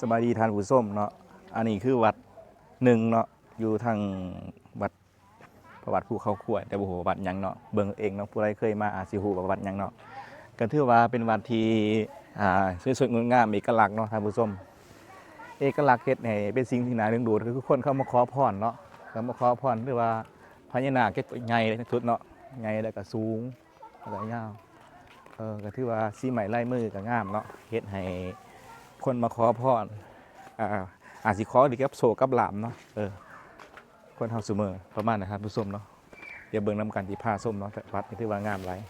ສະບາຍດີທ່ານຜູ້ຊົມເນາະ, ອັນນີ້ຄືວັດໜຶ່ງເນາະ ຢູ່ທາງວັດ ພະວັດພູເຂົາຂວາຍ ແຕ່ບໍ່ຮູ້ວ່າວັດຫຍັງເນາະ, ເບິ່ງເອງເນາະ, ຜູ້ໃດເຄີຍມາອາດຊິຮູ້ວ່າວັດຫຍັງເນາະ. ກໍຖືວ່າເປັນວັດທີ່ ອ່າ ສວຍສົດງົດງາມ ເອກະລັກເນາະທ່ານຜູ້ຊົມ, ເອກະລັກເຮັດໃຫ້ເປັນສິ່ງທີ່ໜ້າດຶງດູດ ກໍຄືຄົນເຂົ້າມາຂໍພອນເນາະ, ເຂົ້າມາຂໍພອນ ຫຼືວ່າພະຍານາກເຮັດໃຫຍ່ທີ່ສຸດເນາະ, ໃຫຍ່ແລ້ວກໍສູງ ແລ້ວກໍຍາວ. ເອີ ກໍຖືວ່າສີໄມ້ລາຍມືກໍງາມເນາະ, ເຮັດໃຫ້ຄົນມາຂໍພອນ ອາ ອາດຊິຂໍດີກັບໂຊກກັບລາບເນາະ. ເອີ ຄົນເຮົາຊຸມື້ປະມານນັ້ນທ່ານຜູ້ຊົມເນາະ. ດຽວເບິ່ງນຳກັນ ຊິພາຊົມເນາະ, ວັດນີ້ຖືວ່າງາມຫຼາຍ,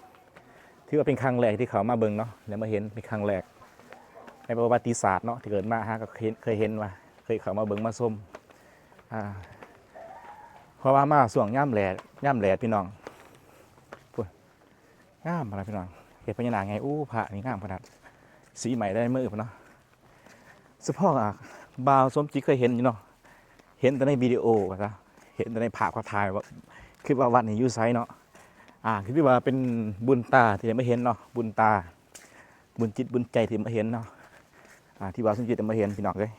ຖືວ່າເປັນຄັ້ງແລກທີ່ເຂົ້າມາເບິ່ງເນາະ ແລະ ມາເຫັນເປັນຄັ້ງແລກໃນປະຫວັດຕິສາດເນາະ, ທີ່ເກີດມາຫາກໍເຫັນ ເຄີຍເຫັນວ່າ ເຄີຍເຂົ້າມາເບິ່ງມາຊົມ ອາ ເພາະວ່າມາຊ່ວງຍາມແລດ ຍາມແລດພີ່ນ້ອງ. ພຸ້ນ ງາມຂະໜາດພີ່ນ້ອງ, ເຮັດພະຍານາກໃຫຍ່. ໂອ້ ພະນີ້ງາມຂະໜາດ, ສີໄມ້ລາຍມືພຸ້ນເນາະ. ສະເພາະ ອາ ບ່າວສົມຈິດເຄີຍເຫັນຢູ່ເນາະ, ເຫັນແຕ່ໃນວິດີໂອວ່າຊະ, ເຫັນແຕ່ໃນພາບເຂົາຖ່າຍວ່າ ຄິດວ່າວັດນີ້ຢູ່ໃສເນາະ. ອາ ຄືວ່າເປັນບຸນຕາທີ່ໄດ້ມາເຫັນເນາະ, ບຸນຕາ ບຸນຈິດບຸນໃຈທີ່ມາເຫັນເນາະ, ອາ ທີ່ວ່າສົມຈິດໄດ້ມາເຫັນພີ່ນ້ອງເອີຍ.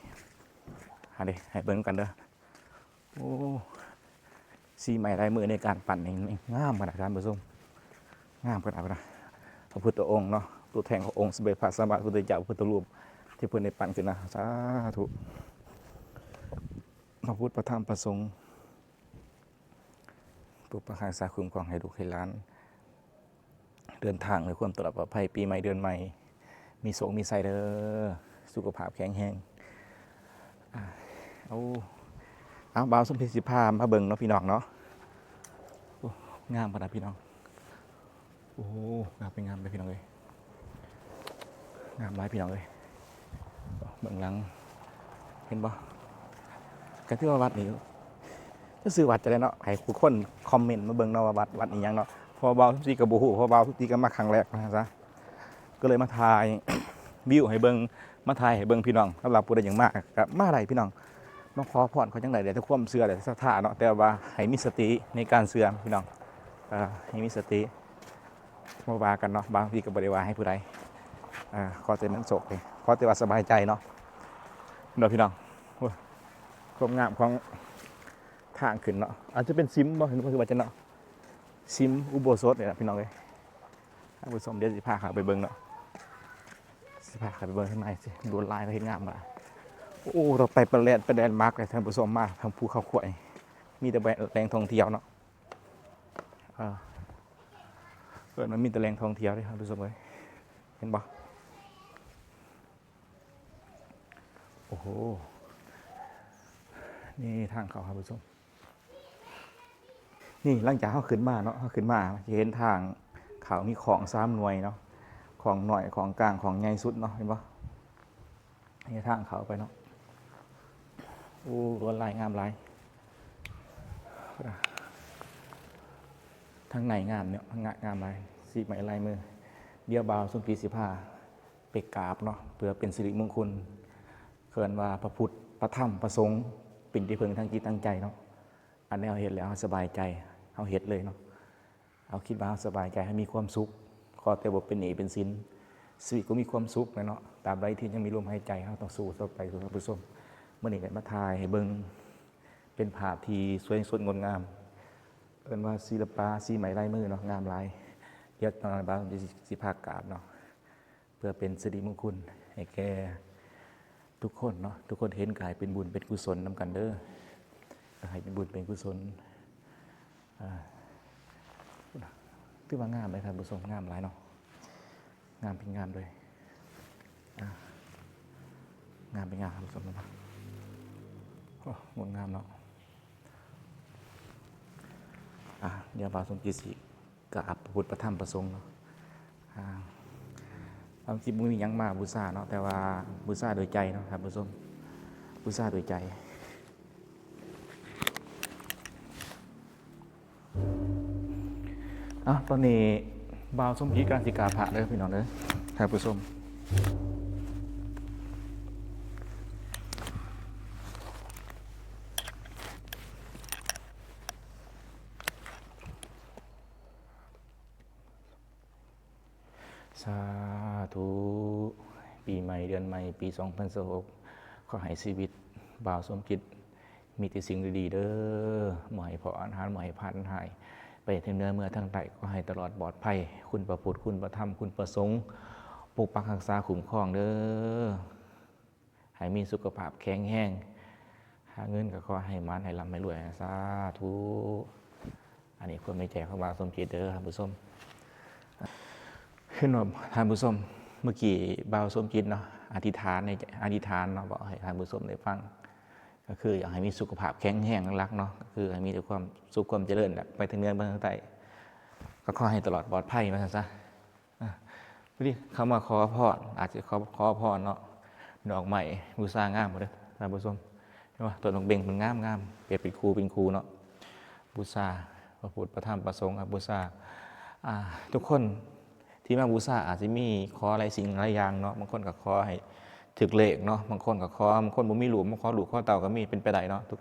ຫາເດ້ ໃຫ້ເບິ່ງນຳກັນເດີ. ໂອ້ ສີໄມ້ລາຍມືໃນການປັ້ນນີ້ງາມຂະໜາດທ່ານຜູ້ຊົມ, ງາມຂະໜາດ. ພະພຸດທະອົງເນາະ, ຕົວແທນຂອງອົງສົມເດັດພະສຳມາສຳພຸດທະເຈົ້າ, ພະພຸດທະຮູບທີ່ເພິ່ນໄດ້ປັ້ນຂຶ້ນມາ. ສາທຸ. ພະພຸດ ພະທຳ ພະສົງ ປົກປັກຮັກສາຄຸ້ມຄອງໃຫ້ລູກໃຫ້ຫຼານ ເດີນທາງດ້ວຍຄວາມປອດໄພ, ປີໃໝ່ເດືອນໃໝ່ ມີໂຊກມີໄຊເດີ, ສຸຂະພາບແຂງແຮງ. ອາ ໂອ້ ເອົາ ບ່າວສົມຈິດຊິພາມາເບິ່ງເນາະພີ່ນ້ອງເນາະ. ໂອ້ ງາມຂະໜາດພີ່ນ້ອງ. ໂອ້ ງາມເປັນງາມເລີຍພີ່ນ້ອງເອີຍ, ງາມຫຼາຍພີ່ນ້ອງເອີຍ. ເບື້ອງຫຼັງເຫັນບໍ່, ກໍຖືວ່າວັດນີ້ ຈະຊື່ວັດຈັ່ງໃດເນາະ, ໃຫ້ທຸກຄົນຄອມເມັນມາເບິ່ງເນາະວ່າວັດ ວັດອີ່ຫຍັງເນາະ, ເພາະວ່າບ່າວສົມຈິດກໍບໍ່ຮູ້, ເພາະວ່າບ່າວສົມຈິດກໍມາຄັ້ງແລກວ່າຊັ້ນຊະ, ກໍເລີຍມາຖ່າຍວິວໃຫ້ເບິ່ງ, ມາຖ່າຍໃຫ້ເບິ່ງພີ່ນ້ອງ. ສຳລັບຜູ້ໃດຢາກມາກໍມາໄດ້ພີ່ນ້ອງ, ມາຂໍພອນຂໍຫຍັງໄດ້ ແລ້ວແຕ່ຄວາມເຊື່ອ ແລ້ວແຕ່ສັດທາເນາະ, ແຕ່ວ່າໃຫ້ມີສະຕິໃນການເຊື່ອພີ່ນ້ອງ, ເອີ ໃຫ້ມີສະຕິ. ບໍ່ວ່າກັນເນາະ, ບາງທີກໍບໍ່ໄດ້ວ່າໃຫ້ຜູ້ໃດ, ເອີ ຂໍແຕ່ມັນໂຊກດີ, ຂໍແຕ່ວ່າສະບາຍໃຈເນາະ ເນາະພີ່ນ້ອງ. ໂອ້ຍ ຄວາມງາມຂອງທາງຂຶ້ນເນາະ, ອາດຈະເປັນສິມບໍ່ ເຫັນບໍ່ ຄືວ່າຈະເນາະ, ສິມອຸໂບສົດນີ້ລະພີ່ນ້ອງເອີຍ. ທ່ານຜູ້ຊົມ ດຽວຊິພາເຂົ້າໄປເບິ່ງເນາະ, ຊິພາເຂົ້າໄປເບິ່ງຂ້າງໃນຊິ ລວດລາຍເຂົາເຮັດງາມຫຼາຍ. ໂອ້ ເຮົາໄປປະແລດ ໄປແລນມາກເລີຍທ່ານຜູ້ຊົມ, ມາທາງພູເຂົາຂວາຍ ມີແຕ່ແຫຼ່ງທ່ອງທ່ຽວເນາະ. ເອີ ເອີ້ນວ່າມີແຕ່ແຫຼ່ງທ່ອງທ່ຽວເດ້ທ່ານຜູ້ຊົມເອີຍ, ເຫັນບໍ່? ໂອ້ໂຫ ນີ້ທາງເຂົ້າທ່ານຜູ້ຊົມ. ນີ້ຫຼັງຈາກເຮົາຂຶ້ນມາເນາະ, ເຮົາຂຶ້ນມາຈະເຫັນທາງເຂົ້າ ມີຂອງສາມໜ່ວຍເນາະ, ຂອງນ້ອຍ ຂອງກາງ ຂອງໃຫຍ່ສຸດເນາະ, ເຫັນບໍ່? ນີ້ທາງເຂົ້າໄປເນາະ. ໂອ້ ລວດລາຍງາມຫຼາຍ, ທາງໃນງາມເນາະ, ງາມຫຼາຍ, ສີໄມ້ລາຍມື. ດຽວບ່າວສົມຈິດຊິພາໄປກາບເນາະ ເພື່ອເປັນສິລິມົງຄຸນ. ເອີ້ນວ່າພະພຸດ ພະທຳ ພະສົງ ເປັນທີ່ເພິ່ງທາງຈິດທາງໃຈເນາະ. ອັນໃດເຮົາເຮັດແລ້ວເຮົາສະບາຍໃຈ ເຮົາເຮັດເລີຍເນາະ. ເຮົາຄິດວ່າເຮົາສະບາຍໃຈ ເຮົາມີຄວາມສຸກ, ຂໍແຕ່ບໍ່ເປັນໜີ້ເປັນສິນ, ຊີວິດກໍມີຄວາມສຸກແລ້ວເນາະ. ຕາບໃດທີ່ຍັງມີລົມຫາຍໃຈ ເຮົາຕ້ອງສູ້ຕໍ່ໄປ ທ່ານຜູ້ຊົມ. ມື້ນີ້ໄດ້ມາຖ່າຍໃຫ້ເບິ່ງ ເປັນພາບທີ່ສວຍສົດງົດງາມ, ເອີ້ນວ່າສິລະປະສີໄມ້ລາຍມືເນາະ, ງາມຫຼາຍ. ດຽວຕອນບ່າວຊິພາກາບເນາະ ເພື່ອເປັນສິລິມົງຄຸນໃຫ້ແກ່ທຸກຄົນເນາະ, ທຸກຄົນເຫັນກໍໃຫ້ເປັນບຸນເປັນກຸສົນນຳກັນເດີ, ໃຫ້ເປັນບຸນເປັນກຸສົນ. ອ່າ ຖືວ່າງາມເລີຍທ່ານຜູ້ຊົມ, ງາມຫຼາຍເນາະ, ງາມເປັນງາມເລີຍ. ອ່າ ງາມເປັນງາມທ່ານຜູ້ຊົມເນາະ, ໂອ້ ງົດງາມເນາະ. ອ່າ ດຽວບ່າວສົມຈິດຊິ ກະພະພຸດ ພະທຳ ພະສົງເນາະ. ອ່າ ບາງທີບໍ່ມີຫຍັງມາບູຊາເນາະ, ແຕ່ວ່າບູຊາໂດຍໃຈເນາະທ່ານຜູ້ຊົມ, ບູຊາໂດຍໃຈ. ເອົ້າ ຕອນນີ້ບ່າວສົມຈິດກຳລັງຊິກາບພະເດີພີ່ນ້ອງເດີ ທ່ານຜູ້ຊົມ. ສາທຸ. ປີໃໝ່ເດືອນໃໝ່ ປີສອງພັນຊາວຫົກ ຂໍໃຫ້ ຂໍໃຫ້ຊີວິດບ່າວສົມຈິດມີແຕ່ສິ່ງດີໆເດີ້. ບໍ່ໃຫ້ເພາະອັນຮ້າຍ ບໍ່ໃຫ້ຜ່ານຮ້າຍ ໄປເຖິງເໜືອເມືອທາງໃຕ້. ຂໍໃຫ້ຕະຫຼອດປອດໄພ. ຄຸນພະພຸດ ຄຸນພະທຳ ຄຸນພະສົງ ປົກປັກຮັກສາຄຸ້ມຄອງເດີ້. ໃຫ້ມີສຸຂະພາບແຂງແຮງ. ຫາເງິນກໍຂໍໃຫ້ໝານ ໃຫ້ລ່ຳໃຫ້ລວຍ. ສາທຸ. ອັນນີ້ຄວາມໃນໃຈຂອງບ່າວສົມຈິດເດີ້ທ່ານຜູ້ຊົມ. ເຫັນບໍ່ທ່ານຜູ້ຊົມ, ເມື່ອກີ້ບ່າວສົມຈິດເນາະ ອະທິຖານໃນ ອະທິຖານເນາະ ບອກໃຫ້ທ່ານຜູ້ຊົມໄດ້ຟັງ ກໍຄືຢາກໃຫ້ມີສຸຂະພາບແຂງແຮງຫຼັກໆເນາະ, ກໍຄືໃຫ້ມີແຕ່ຄວາມສຸກຄວາມຈະເລີນແຫຼະ ໄປເຖິງເໜືອເມືອທາງໃຕ້ ກໍຂໍໃຫ້ຕະຫຼອດປອດໄພວ່າຊັ້ນຊະ. ອາ ພໍດີເຂົ້າມາຂໍພອນ ອາດຈະຂໍ ຂໍພອນເນາະ ດອກໄມ້ບູຊາງາມເດີ້ທ່ານຜູ້ຊົມ. ເຫັນບໍ່ ຕົ້ນໝາກເບັງເພິ່ນງາມໆ ເປັນ ເປັນຄູ່ເປັນຄູ່ເນາະ. ບູຊາພະພຸດ ພະທຳ ພະສົງ ອາ ບູຊາ ອາ ທຸກຄົນທີ່ມາບູຊາອາດຊິມີຂໍຫຼາຍສິ່ງຫຼາຍຢ່າງເນາະ. ບາງຄົນກໍຂໍໃຫ້ຖືກເລກເນາະ, ບາງຄົນກໍຂໍ ບາງຄົນບໍ່ມີລູກ ມາຂໍລູກຂໍເຕົ້າກໍມີ ເປັນໄປໄດ້ເນາະ. ທຸກ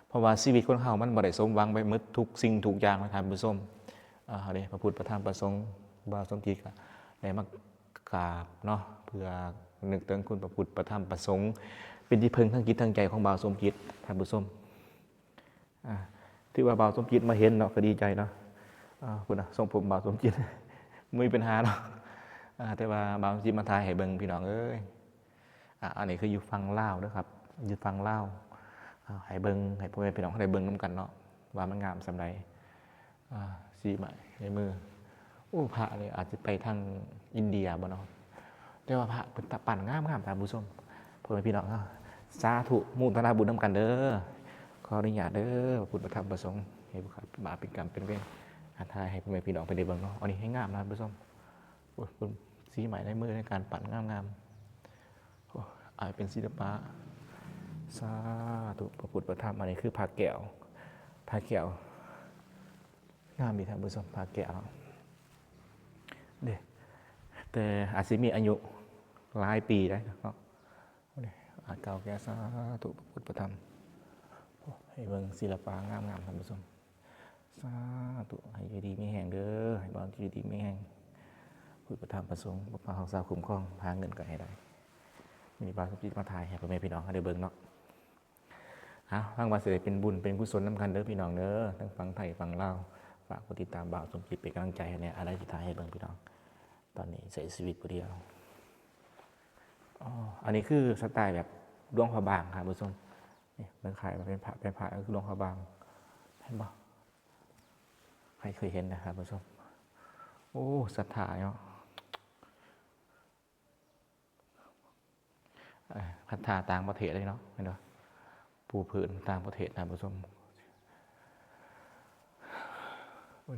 ເພາະວ່າຊີວິດຄົນເຮົາມັນບໍ່ໄດ້ສົມຫວັງໄປໝົດທຸກສິ່ງທຸກຢ່າງນະທ່ານຜູ້ຊົມ. ອາ ເດ້ ພະພຸດ ພະທຳ ພະສົງ ບ່າວສົມຈິດກໍໄດ້ມາກາບເນາະ ເພື່ອນຶກເຖິງຄຸນພະພຸດ ພະທຳ ພະສົງ ເປັນທີ່ເພິ່ງທາງຈິດທາງໃຈຂອງບ່າວສົມຈິດ ທ່ານຜູ້ຊົມ. ອາ ຖືວ່າບ່າວສົມຈິດມາເຫັນເນາະ ກໍດີໃຈເນາະ. ອາ ພຸ້ນນະ ຊົງຜົມບ່າວສົມຈິດ ບໍ່ມີປັນຫາເນາະ. ອາ ແຕ່ວ່າບ່າວສົມຈິດມາຖ່າຍໃຫ້ເບິ່ງ ພີ່ນ້ອງເອີຍ. ອາ ອັນນີ້ຄືຢູ່ຝັ່ງລາວເດີ້ຄັບ ຢູ່ຝັ່ງລາວ. ອາ ໃຫ້ເບິ່ງ ໃຫ້ພໍ່ແມ່ພີ່ນ້ອງເຮົາໄດ້ເບິ່ງນຳກັນເນາະ ວ່າມັນງາມສ່ຳໃດ. ອາ ສີໄມ້ລາຍມື. ໂອ້ ພະນີ້ອາດຈະໄປທາງອິນເດຍບໍ່ເນາະ? ແຕ່ວ່າພະເພິ່ນຕະ ປັ້ນງາມໆ ທ່ານຜູ້ຊົມ ພໍ່ແມ່ພີ່ນ້ອງເຮົາ. ສາທຸ ໂມທະນາບຸນນຳກັນເດີ້. ຂໍອະນຸຍາດເດີ້ ພະພຸດ ພະທຳ ພະສົງ ໃຫ້ບຸນບາບເປັນກຳເປັນເວນ. ອາ ຖ່າຍໃຫ້ພໍ່ແມ່ພີ່ນ້ອງເພິ່ນໄດ້ເບິ່ງເນາະ. ອັນນີ້ແຮງງາມນະທ່ານຜູ້ຊົມ. ໂອ້ຍ ເບິ່ງສີໄມ້ລາຍມືໃນການປັ້ນງາມໆ. ໂອ້ ອາດເປັນສິລະປະ. ສາທຸ ພະພຸດ ພະທຳ. ອັນນີ້ຄືພະແກ້ວ ພະແກ້ວ ງາມດີທ່ານຜູ້ຊົມ ພະແກ້ວເນາະ ເດ້. ແຕ່ອາດຊິມີອາຍຸຫຼາຍປີໄດ໋ເນາະ ເດ້ ອາດເກົ່າແກ່. ສາທຸ ພະພຸດ ພະທຳ. ໂອ້ ໃຫ້ເບິ່ງສິລະປະງາມໆ ທ່ານຜູ້ຊົມ. ສາທຸ ໃຫ້ຢູ່ດີມີແຮງເດີ້ ໃຫ້ບ່າວຢູ່ດີມີແຮງ ພຸດ ພະທຳ ພະສົງ ປົກປັກຮັກສາຄຸ້ມຄອງ ຫາເງິນກໍໃຫ້ໄດ້. ມີບ່າວສົມຈິດມາຖ່າຍໃຫ້ພໍ່ແມ່ພີ່ນ້ອງເຮົາໄດ້ເບິ່ງເນາະ. ເອົາ ຫວັງວ່າຊິໄດ້ເປັນບຸນເປັນກຸສົນນຳກັນເດີ້ພີ່ນ້ອງເດີ້ ທັງຝັ່ງໄທຝັ່ງລາວ. ຝາກກົດຕິດຕາມບ່າວສົມຈິດເປັນກຳລັງໃຈໃຫ້ແດ່ ອາໄລຊິຖ່າຍໃຫ້ເບິ່ງພີ່ນ້ອງ. ຕອນນີ້ໃຊ້ຊີວິດຜູ້ດຽວ. ອໍ ອັນນີ້ຄືສະໄຕແບບຫຼວງພະບາງ ທ່ານຜູ້ຊົມ. ນີ້ ມັນຄ້າຍວ່າເປັນພະ ເປັນພະ ຄືຫຼວງພະບາງ ເຫັນບໍ່? ໃຜເຄີຍເຫັນນະທ່ານຜູ້ຊົມ. ໂອ້ ສັດທາເນາະ ເອີ ສັດທາຕ່າງປະເທດເລີຍເນາະ ເຫັນບໍ່? ປູພື້ນຕ່າງປະເທດ ທ່ານຜູ້ຊົມ. ໂອ້ຍ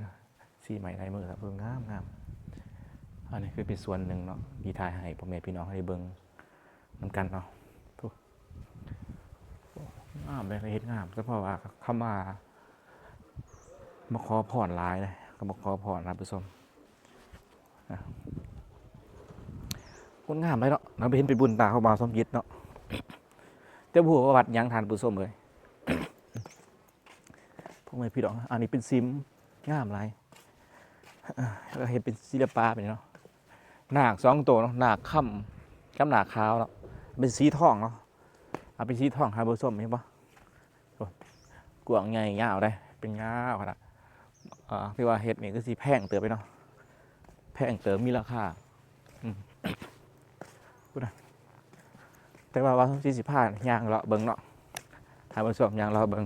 ສີໄມ້ລາຍມືລະເພິ່ນງາມໆ. ອັນນີ້ຄືເປັນສ່ວນໜຶ່ງເນາະ ທີ່ຖ່າຍໃຫ້ພໍ່ແມ່ພີ່ນ້ອງໄດ້ເບິ່ງນຳກັນເນາະ. ໂອ້ ງາມເດ້ ເຮັດງາມ ສະເພາະວ່າຄຳວ່າມາຂໍພອນຫຼາຍເດ້ ກໍມາຂໍພອນ ທ່ານຜູ້ຊົມ. ອ່ະ ຄົນງາມເດ້ເນາະ ເຮົາໄປເຫັນເປັນບຸນຕາຂອງບ່າວສົມຈິດເນາະ ແຕ່ບໍ່ຮູ້ວ່າວັດຫຍັງ ທ່ານຜູ້ຊົມເອີຍ. ພວກແມ່ພີ່ນ້ອງ ອັນນີ້ເປັນສິມງາມຫຼາຍ ເຮັດເປັນສິລະປະແບບນີ້ເນາະ. ນາກສອງໂຕເນາະ ນາກຄຳກັບນາກຂາວເນາະ ເປັນສີທອງເນາະ. ເອົາ ເປັນສີທອງ ທ່ານຜູ້ຊົມເຫັນບໍ່? ໂອ້ ກວ້າງໃຫຍ່ຍາວເດ້ ເປັນຍາວຂະໜາດ. ອ່າ ທີ່ວ່າເຮັດນີ້ຄືຊິແພງເຕີບເດເນາະ ແພງເຕີບ ມີລາຄາ. ອືມ ພຸ້ນນະ ແຕ່ວ່າວ່າຊິ ຊິພາຍ່າງເລາະເບິ່ງເນາະ ທ່ານຜູ້ຊົມ ຍ່າງເລາະເບິ່ງ.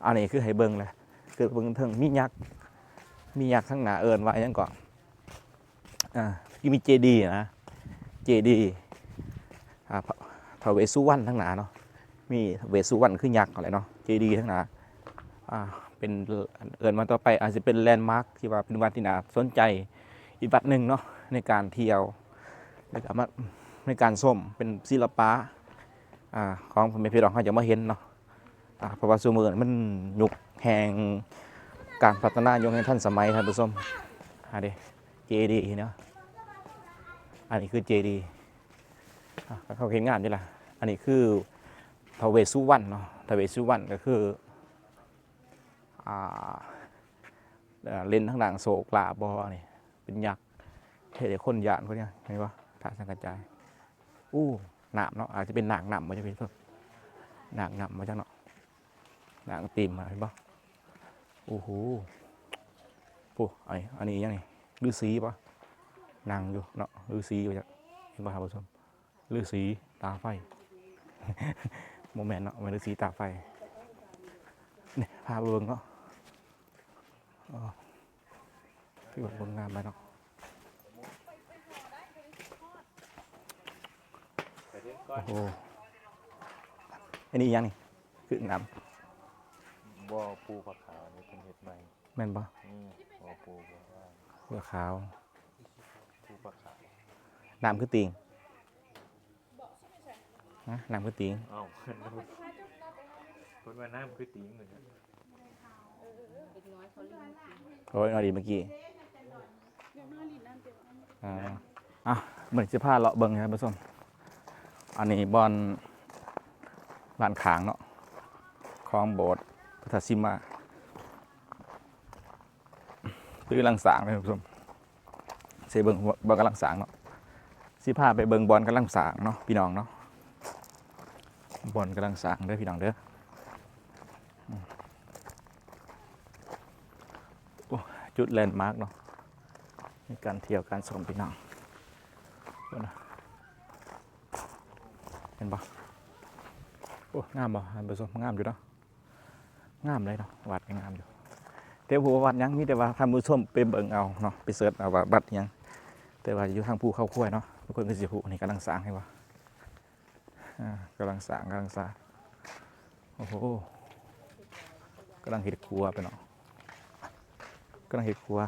ອັນນີ້ຄືໃຫ້ເບິ່ງແຫຼະ ຄືເບິ່ງເທິງມີຍັກ ມີຍັກທາງໜ້າ ເອີ້ນວ່າຫຍັງເກາະ? ອ່າ ທີ່ມີເຈດີນະ ເຈດີ ອ່າ ທ້າວເວດສຸວັນທາງໜ້າເນາະ ມີເວດສຸວັນຄືຍັກຫັ້ນແຫຼະເນາະ ເຈດີທາງໜ້າ. ອ່າ ເປັນ ເອີ້ນວ່າຕໍ່ໄປອາດຊິເປັນແລນມາກ ທີ່ວ່າເປັນວັດທີ່ໜ້າສົນໃຈອີກວັດໜຶ່ງເນາະ ໃນການທ່ຽວ ແລ້ວກໍມາ ໃນການຊົມ ເປັນສິລະປະ ອ່າ ຂອງພໍ່ແມ່ພີ່ນ້ອງເຮົາຈະມາເຫັນເນາະ. ອ່າ ເພາະວ່າຊຸມື້ນີ້ມັນຍຸກແຫ່ງການພັດທະນາ ຍຸກແຫ່ງທັນສະໄໝ ທ່ານຜູ້ຊົມ. ຫາເດ້ ເຈດີເນາະ ອັນນີ້ຄືເຈດີ. ອ່າ ເຂົາເຮັດງາມຢູ່ລະ. ອັນນີ້ຄືທ້າວເວດສຸວັນເນາະ ທ້າວເວດສຸວັນກໍຄື ອ່າ ເອີ ເຫຼັ້ນທາງດ້ານໂຊກລາບບໍ່ ອັນນີ້ເປັນຍັກ ເຮັດໃຫ້ຄົນຢ້ານ ຄົນຫຍັງ ເຫັນບໍ່? ພະສັງກະຈາຍ ໂອ້ ນ້ຳເນາະ ອາດຈະເປັນນາງນ້ຳບໍ່ຈັກພີ່ນ້ອງ ນາງນ້ຳບໍ່ຈັກເນາະ ນາງເຕັມ ເຫັນບໍ່? ໂອ້ໂຫ ໂອ້ ອັນນີ້ ອັນນີ້ຫຍັງນີ້ ລືສີບໍ່? ນັ່ງຢູ່ເນາະ ລືສີບໍ່ຈັກ ເຫັນບໍ່ທ່ານຜູ້ຊົມ? ລືສີຕາໄຟ ບໍ່ແມ່ນເນາະ ແມ່ນລືສີຕາໄຟ. ນີ້ ພາໄປເບິ່ງເນາະ ເອີ ຖືວ່າເບິ່ງງາມໄປເນາະ. ໂອ້ໂຫ ອັນນີ້ອີຫຍັງນີ້ ຄືງາມ? ບໍ່ປູຜາຂາວນີ້ ເພິ່ນເຮັດໃໝ່ ແມ່ນບໍ່? ອືມ ບໍ່ປູຜາຂາວ ຜາຂາວ ປູຜາຂາວ ນ້ຳຄືຕີງ ຮະ ນ້ຳຄືຕີງ ເອົ້າ ເພິ່ນວ່ານ້ຳຄືຕີງ ໂອ້ຍ ນ້ອຍດີເມື່ອກີ້ ອ່າ ອ່ະ ມື້ນີ້ຊິພາເລາະເບິ່ງໃຫ້ທ່ານຜູ້ຊົມ ອັນນີ້ບ່ອນ ດ້ານຂ້າງເນາະ ຂອງໂບດພຸດທະສີມາ ຫຼືຫຼັງສາງເດີທ່ານຜູ້ຊົມ ຊິເບິ່ງບ່ອນກຳລັງສ້າງເນາະ ຊິພາໄປເບິ່ງບ່ອນກຳລັງສ້າງເນາະ ພີ່ນ້ອງເນາະ ບ່ອນກຳລັງສ້າງເດີພີ່ນ້ອງເດີ. ໂອ້ ຈຸດແລນມາກເນາະ ໃນການທ່ຽວການຊົມ ພີ່ນ້ອງ ເບິ່ງນະ ເຫັນບໍ່? ໂອ້ ງາມບໍ່ທ່ານຜູ້ຊົມ? ງາມຢູ່ເນາະ ງາມເລີຍເນາະ ວັດນີ້ງາມຢູ່ ແຕ່ບໍ່ຮູ້ວ່າວັດຫຍັງ ມີແຕ່ວ່າທ່ານຜູ້ຊົມໄປເບິ່ງເອົາເນາະ ໄປເສີດເອົາວ່າວັດຫຍັງ ແຕ່ວ່າຢູ່ທາງພູເຂົາຄວາຍເນາະ ທຸກຄົນກໍຊິຮູ້ ນີ້ກຳລັງສ້າງ ເຫັນບໍ່? ອ່າ ກຳລັງສ້າງ ກຳລັງສ້າງ ໂອ້ໂຫ ກຳລັງເຮັດຄົວໄປເນາະ ກຳລັງເຮັດຄົວ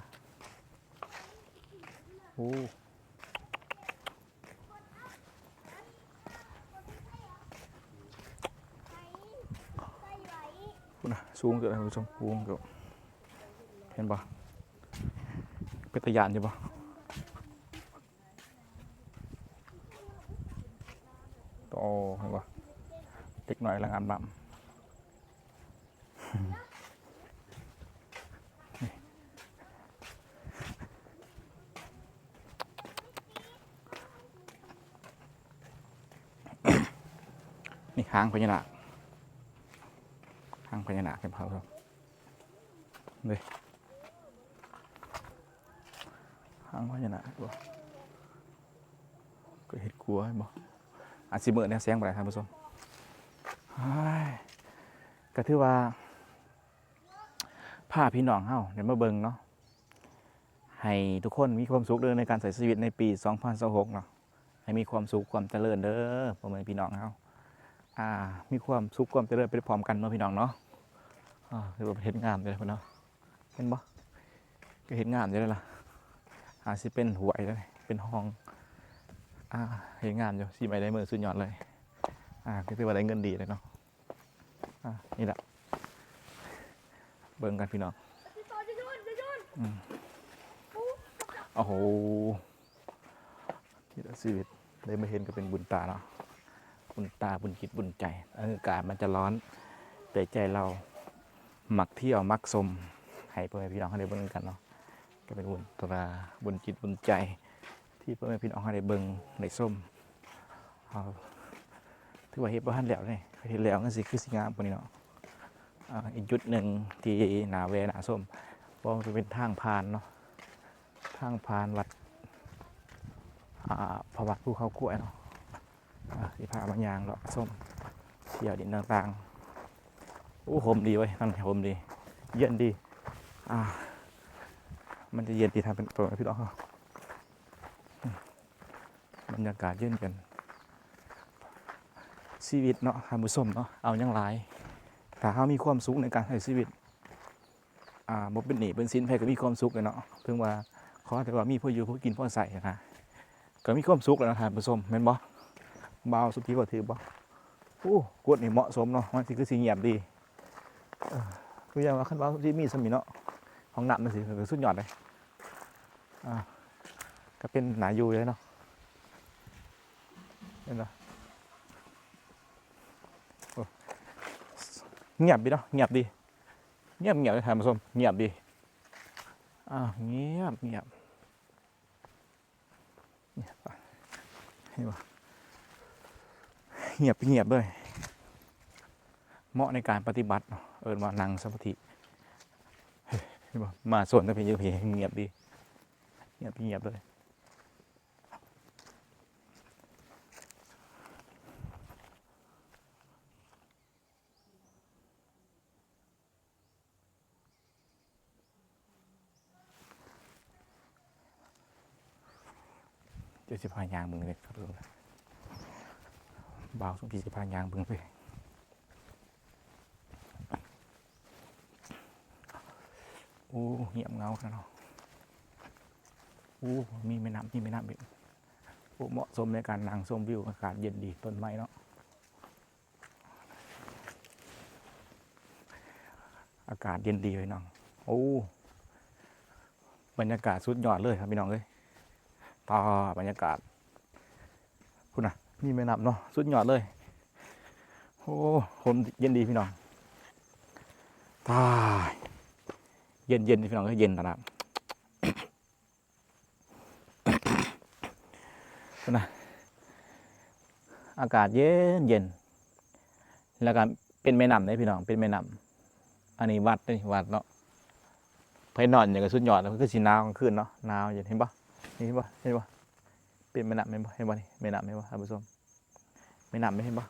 ໂອ້ ພຸ້ນນະ ສູງເກີບ ທ່ານຜູ້ຊົມ ສູງເກີບ ເຫັນບໍ່? ເປັນຕາຢ້ານຢູ່ບໍ່? ໂອ້ ເຫັນບໍ່? ເດັກນ້ອຍກຳລັງອາບນ້ຳ ນີ້ຫາງພະຍານາກ ຫາງພະຍານາກ ເຫັນບໍ່? ເດ້ ຫາງພະຍານາກ ເຫັນບໍ່? ກໍເຮັດຄົວ ເຫັນບໍ່? ອາດຊິເໝີແນວແສງບໍ່ໄດ້ທ່ານຜູ້ຊົມ ເຮີ້ຍ ກໍຖືວ່າພາພີ່ນ້ອງເຮົາໄດ້ມາເບິ່ງເນາະ ໃຫ້ທຸກຄົນມີຄວາມສຸກເດີ ໃນການໃຊ້ຊີວິດໃນປີສອງພັນຊາວຫົກເນາະ ໃຫ້ມີຄວາມສຸກຄວາມຈະເລີນເດີ ພໍ່ແມ່ພີ່ນ້ອງເຮົາ ອ່າ ມີຄວາມສຸກຄວາມຈະເລີນໄປພ້ອມກັນເນາະ ພີ່ນ້ອງເນາະ ອ່າ ຖືວ່າເຮັດງາມເດີເນາະ ເຫັນບໍ່? ກໍເຮັດງາມຢູ່ເດ້ລະ ອາດຊິເປັນຫ້ວຍເດ້ ເປັນຮ່ອງ ອ່າ ເຮັດງາມຢູ່ ສີໄມ້ລາຍມືສຸດຍອດເລີຍ ອ່າ ກໍຖືວ່າໄດ້ເງິນດີເລີຍເນາະ ອ່າ ນີ້ລະ ເບິ່ງກັນພີ່ນ້ອງ ອືມ ໂອ້ໂຫ ນີ້ລະຊີວິດ ໄດ້ມາເຫັນກໍເປັນບຸນຕາເນາະ ບຸນຕາ ບຸນຈິດບຸນໃຈ ເອີ ອາກາດມັນຈະຮ້ອນ ແຕ່ໃຈເຮົາມັກທ່ຽວມັກຊົມ ໃຫ້ພໍ່ແມ່ພີ່ນ້ອງເຮົາໄດ້ເບິ່ງນຳກັນເນາະ ກໍເປັນບຸນຕາ ບຸນຈິດບຸນໃຈ ທີ່ພໍ່ແມ່ພີ່ນ້ອງເຮົາໄດ້ເບິ່ງໄດ້ຊົມ ເຮົາຖືວ່າເຮັດບໍ່ທັນແລ້ວເດ້ ເຮັດແລ້ວມັນຊິຄືຊິງາມກວ່ານີ້ເນາະ ອ່າ ອີກຈຸດໜຶ່ງທີ່ໜ້າແວ່ໜ້າຊົມ ເພາະວ່າມັນເປັນທາງຜ່ານເນາະ ທາງຜ່ານວັດ ອ່າ ພະວັດພູເຂົາຄວາຍເນາະ ອ່າ ຊິພາມາຍ່າງເລາະຊົມ ທ່ຽວດິນຕ່າງໆ ໂອ້ ຮົ່ມດີເວີຍ ນັ້ນຮົ່ມດີ ເຢັນດີ ອ່າ ມັນຈະເຢັນດີ ທ່ານຜູ້ຊົມ ບັນຍາກາດເຢັນໆ ຊີວິດເນາະ ທ່ານຜູ້ຊົມເນາະ ເອົາຫຍັງຫຼາຍ ຖ້າເຮົາມີຄວາມສຸກໃນການໃຊ້ຊີວິດ ອ່າ ບໍ່ເປັນໜີ້ເປັນສິນ ໃຜກໍມີຄວາມສຸກແຫຼະເນາະ ເຖິງວ່າຂໍແຕ່ວ່າມີພໍຢູ່ພໍກິນພໍໃຊ້ນະ ກໍມີຄວາມສຸກແລ້ວເນາະ ທ່ານຜູ້ຊົມ ແມ່ນບໍ່? ບ່າວສຸທີ ເວົ້າຖືກບໍ່? ໂອ້ ກົດນີ້ເໝາະສົມເນາະ ມັນຊິຄືຊິງຽບດີ ເອີ ຄືຢ່າງວ່າຄັນວ່າຊິມີສ່ຳນີ້ເນາະ ຫ້ອງນ້ຳມັນຊິ ກໍສຸດຍອດເດ້ ອ່າ ກໍເປັນໜ້າຢູ່ເດ້ເນາະ ເຫັນບໍ່? ໂອ້ ງຽບດີເນາະ ງຽບດີ ງຽບໆ ເດ້ທ່ານຜູ້ຊົມ ງຽບດີ ອ່າ ງຽບໆ ເຫັນບໍ່? ໂອ້ ງຽບ ງຽບເລີຍ ເໝາະໃນການປະຕິບັດເນາະ ເອີ້ນວ່ານັ່ງສະມາທິ. ເຫັນບໍ່? ມາໂຊນທາງພີ້ຢູ່ພີ້ ງຽບດີ ງຽບ ງຽບເລີຍ. ດຽວຊິພາຍ່າງເບິ່ງເດ້ ບ່າວສົມຈິດຊິພາຍ່າງເບິ່ງເດ້. ໂອ້ ງຽບເຫງົາຂະໜາດເນາະ. ໂອ້ ມີແມ່ນ້ຳ ມີແມ່ນ້ຳອີກ. ໂອ້ ເໝາະສົມໃນການນັ່ງຊົມວິວ ອາກາດເຢັນດີ ຕົ້ນໄມ້ເນາະ. ອາກາດເຢັນດີພີ່ນ້ອງ. ໂອ້ ບັນຍາກາດສຸດຍອດເລີຍຄັບພີ່ນ້ອງເອີຍ. ຕາ ບັນຍາກາດ ພຸ້ນນະ ມີແມ່ນ້ຳເນາະ ສຸດຍອດເລີຍ. ໂອ້ ລົມເຢັນດີພີ່ນ້ອງ. ຕາ ເຢັນໆ ພີ່ນ້ອງເອີຍ ເຢັນຂະໜາດ. ພຸ້ນນະ ອາກາດເຢັນໆ ແລ້ວກະເປັນແມ່ນ້ຳເດ້ພີ່ນ້ອງ ເປັນແມ່ນ້ຳ. ອັນນີ້ວັດເດ້ ວັດເນາະ. ໃຜນອນຢູ່ກະສຸດຍອດ ຄືຊິໜາວກາງຄືນເນາະ ໜາວເຢັນ. ເຫັນບໍ່? ນີ້ເຫັນບໍ່? ເຫັນບໍ່? ເປັນແມ່ນ້ຳ ເຫັນບໍ່? ເຫັນບໍ່ນີ້? ແມ່ນ້ຳ ເຫັນບໍ່ທ່ານຜູ້ຊົມ? ແມ່ນ້ຳ ເຫັນບໍ່?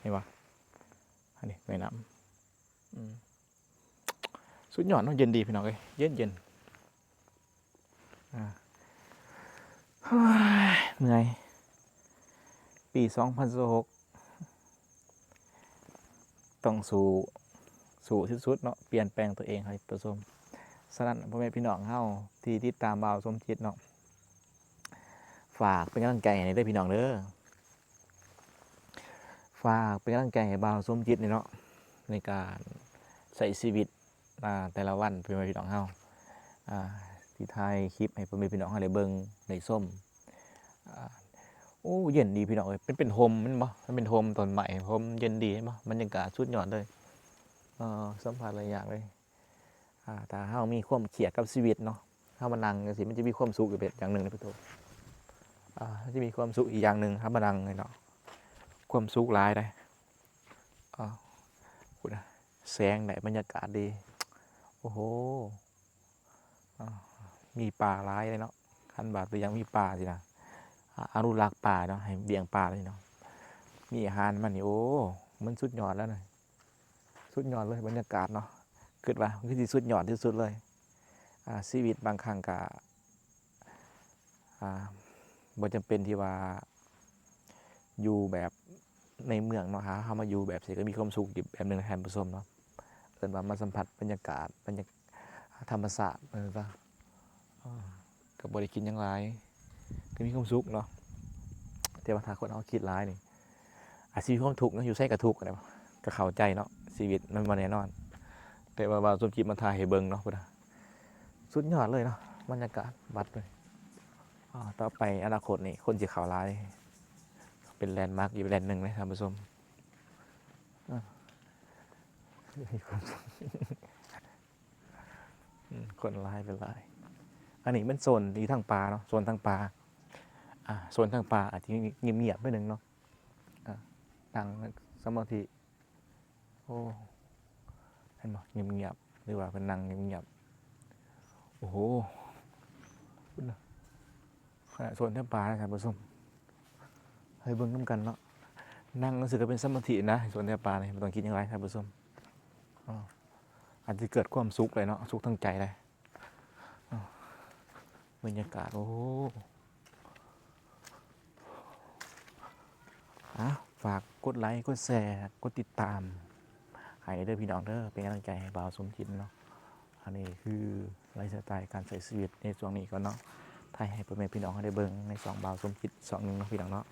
ເຫັນບໍ່? ອັນນີ້ແມ່ນ້ຳ ອືມ. ສຸດຍອດເນາະ ເຢັນດີພີ່ນ້ອງເອີຍ ເຢັນໆ. ອາ ເມື່ອຍ ປີສອງພັນຊາວຫົກ ຕ້ອງສູ້ ສູ້ທີ່ສຸດເນາະ ປ່ຽນແປງຕົວເອງໃຫ້ປະສົມ. ສະນັ້ນ ພໍ່ແມ່ພີ່ນ້ອງເຮົາທີ່ຕິດຕາມບ່າວສົມຈິດເນາະ ຝາກເປັນກຳລັງໃຈໃຫ້ເດີພີ່ນ້ອງເດີ. ຝາກເປັນກຳລັງໃຈໃຫ້ບ່າວສົມຈິດນີ້ເນາະ ໃນການໃຊ້ຊີວິດ ອ່າ ແຕ່ລະວັນ ພໍ່ແມ່ພີ່ນ້ອງເຮົາ ອ່າ ທີ່ຖ່າຍຄລິບໃຫ້ພໍ່ແມ່ພີ່ນ້ອງເຮົາໄດ້ເບິ່ງໄດ້ຊົມ. ອ່າ ໂອ້ ເຢັນດີພີ່ນ້ອງເອີຍ ເປັນ ເປັນຮົ່ມແມ່ນບໍ່? ມັນເປັນຮົ່ມຕົ້ນໄມ້ ຮົ່ມເຢັນດີ ເຫັນບໍ່? ບັນຍາກາດສຸດຍອດເລີຍ ເອີ ສຳຜັດຫຼາຍຢ່າງເລີຍ. ອ່າ ຖ້າເຮົາມີຄວາມຄຽດກັບຊີວິດເນາະ ເຮົາມານັ່ງຈັ່ງຊີ້ ມັນຈະມີຄວາມສຸກອີກແບບຢ່າງໜຶ່ງເດ້ ອາ ມັນຈະມີຄວາມສຸກອີກຢ່າງໜຶ່ງ ເຮົາມານັ່ງເນາະ ຄວາມສຸກຫຼາຍເດ້. ອ້າວ ພຸ້ນນະ ແສງໄດ້ ບັນຍາກາດດີ ໂອ້ໂຫ ອ້າວ ມີປາຫຼາຍເດ້ເນາະ. ຄັນວ່າຕົວຢ່າງມີປາຊີ້ນະ ອາ ອະນຸລັກປາເນາະ ໃຫ້ລ້ຽງປາເລີຍເນາະ ມີອາຫານມັນນີ້ ໂອ້ ມັນສຸດຍອດແລ້ວນະ. ສຸດຍອດເລີຍ ບັນຍາກາດເນາະ ຄິດວ່າມັນຄືຊິສຸດຍອດທີ່ສຸດເລີຍ. ອ່າ ຊີວິດບາງຄັ້ງກະ ອ່າ ບໍ່ຈຳເປັນທີ່ວ່າຢູ່ແບບໃນເມືອງເນາະ ຖ້າເຮົາມາຢູ່ແບບຊີ້ກະມີຄວາມສຸກອີກແບບໜຶ່ງ ທ່ານຜູ້ຊົມເນາະ. ເອີ້ນວ່າມາສຳຜັດບັນຍາກາດ ບັນຍາ ທຳມະຊາດ ເອີ້ນວ່າ ເອີ ກະບໍ່ໄດ້ຄິດຫຍັງຫຼາຍ ກະມີຄວາມສຸກເນາະ. ແຕ່ວ່າຖ້າຄົນເຮົາຄິດຫຼາຍນີ້ ອາດຊິມີຄວາມທຸກເນາະ ຢູ່ໃສກະທຸກ ກະເຂົ້າໃຈເນາະ ຊີວິດມັນບໍ່ແນ່ນອນ. ແຕ່ວ່າບ່າວສົມຈິດມາຖ່າຍໃຫ້ເບິ່ງເນາະ ພຸ້ນນະ ສຸດຍອດເລີຍເນາະ ບັນຍາກາດວັດເລີຍ. ອາ ຕໍ່ໄປອະນາຄົດນີ້ຄົນຊິເຂົ້າຫຼາຍ ເປັນແລນມາກອີກແລນໜຶ່ງເດ້ທ່ານຜູ້ຊົມ. ອາ ມີຄວາມສຸກ ອືມ ຄົນຫຼາຍເປັນຫຼາຍ. ອັນນີ້ແມ່ນໂຊນທີ່ທາງປ່າເນາະ ໂຊນທາງປ່າ. ອາ ໂຊນທາງປ່າອາດຈະງຽບໆໜ້ອຍໜຶ່ງເນາະ. ອາ ນັ່ງສະມາທິ ໂອ້ ເຫັນບໍ່ ງຽບໆ ຫຼືວ່າເພິ່ນນັ່ງງຽບໆ. ໂອ້ໂຫ ພຸ້ນນະ ຂະໜາດໂຊນແຖວປ່ານະທ່ານຜູ້ຊົມ ໃຫ້ເບິ່ງນຳກັນເນາະ. ນັ່ງຊື່ກະເປັນສະມາທິນະ ໂຊນແຖວປ່ານີ້ ບໍ່ຕ້ອງຄິດຫຍັງຫຼາຍທ່ານຜູ້ຊົມ. ອາ ອາດຈະເກີດຄວາມສຸກເລີຍເນາະ ສຸກທາງໃຈເລີຍ. ບັນຍາກາດ ໂອ້ ອາ ຝາກກົດໄລ ກົດແຊ ກົດຕິດຕາມໃຫ້ເດີພີ່ນ້ອງເດີ ເປັນກຳລັງໃຈໃຫ້ບ່າວສົມຈິດເນາະ. ອັນນີ້ຄືໄລຟ໌ສະໄຕການໃຊ້ຊີວິດໃນຊ່ວງນີ້ກ່ອນເນາະ ຖ່າຍໃຫ້ພໍ່ແມ່ພີ່ນ້ອງເຮົາໄດ້ເບິ່ງໃນຊ່ອງບ່າວສົມຈິດຊ່ອງໜຶ່ງເນາະ ພີ່ນ້ອງເນາະ.